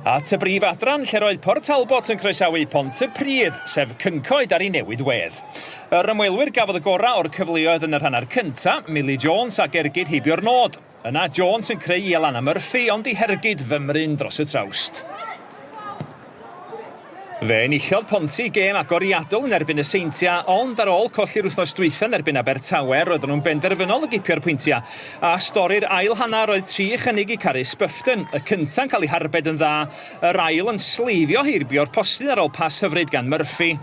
At y brif adran lle'r oedd Port Talbot yn croesawu Pontypridd, sef Cyncoed ar ei newydd wedd. Yr ymwelwyr gafodd y gorau o'r cyfleoedd yn yr hanner cyntaf, Millie Jones ag ergyd heibio'r nod. Yna Jones yn creu i Alana Murphy ond i hergyd fymryn dros y trawst. Fe enillodd Ponty gêm agoriadol yn erbyn y Seintiau, ond ar ôl colli'r wythnos dwytha yn erbyn Abertawe, roedden nhw'n benderfynol o gipio'r pwyntiau. A stori'r ail hanner oedd tri chynnig i Carys Bufton, y cynta'n cael ei harbed yn dda, yr ail yn sleifio heibio'r postyn ar ôl pas hyfryd gan Murphy.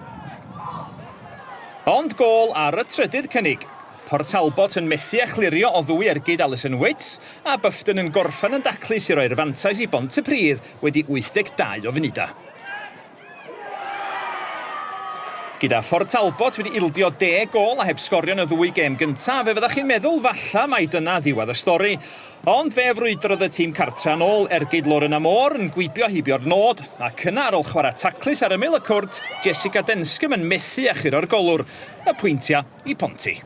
Ond gôl ar y trydydd cynnig. Port Talbot yn methu â chlirio o ddwy ergyd Alison Witts, a Bufton yn gorffen yn daclus i roi'r fantais i Bontypridd wedi 82 o funudau. Gyda Phort Talbot wedi ildio deg gôl a heb sgorio yn y ddwy gêm gyntaf, fe fyddech chi'n meddwl falla mai dyna ddiwedd y stori. Ond fe frwydrodd y tîm cartra yn ôl ergyd Lauren Amor yn gwibio heibio'r nod, ac yna ar ôl chwarae taclus ar ymyl y cwrt, Jessica Denscombe yn methu â churo'r golwr. Y pwyntiau i Ponty.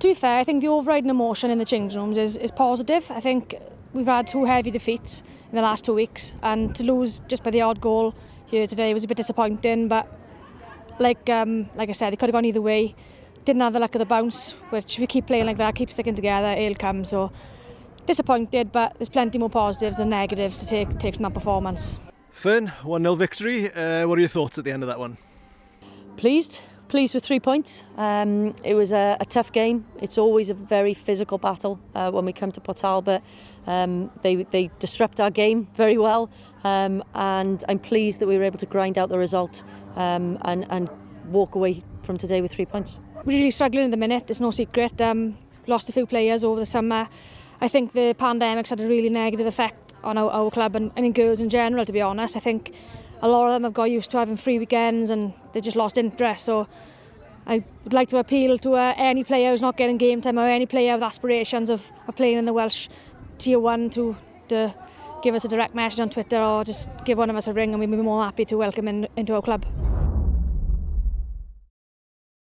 To be fair, I think the overriding emotion in the change rooms is, is positive. I think we've had two heavy defeats in the last two weeks and to lose just by the odd goal here today was a bit disappointing but like um, like I said, it could have gone either way. Didn't have the luck of the bounce, which if we keep playing like that, keep sticking together, it'll come. So disappointed, but there's plenty more positives than negatives to take, take from that performance. Fern, 1-0 victory. Uh, what are your thoughts at the end of that one? Pleased. Pleased with three points. Um, it was a, a tough game. It's always a very physical battle uh, when we come to Port Talbot. Um, they, they disrupt our game very well um, and I'm pleased that we were able to grind out the result um, and, and walk away from today with three points. We're really struggling at the minute, it's no secret. Um, lost a few players over the summer. I think the pandemic's had a really negative effect on our, our club and, and in girls in general, to be honest. I think a lot of them have got used to having free weekends and they just lost interest. So I would like to appeal to uh, any player who's not getting game time or any player with aspirations of, of playing in the Welsh Tier 1 to, to give us a direct message on Twitter or just give one of us a ring and we'd be more happy to welcome in, into our club.